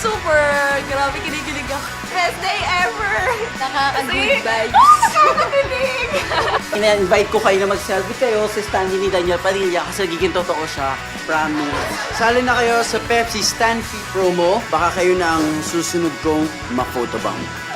Super! Grabe, kinikilig ako. Best day ever! Nakaka-good vibes. Oh, nakakakilig! Ina-invite ko kayo na mag-selfie kayo sa standee ni Daniel Padilla kasi nagiging totoo siya. Promise. Sali na kayo sa Pepsi Stand Fee promo. Baka kayo na ang susunod kong ma-photobomb.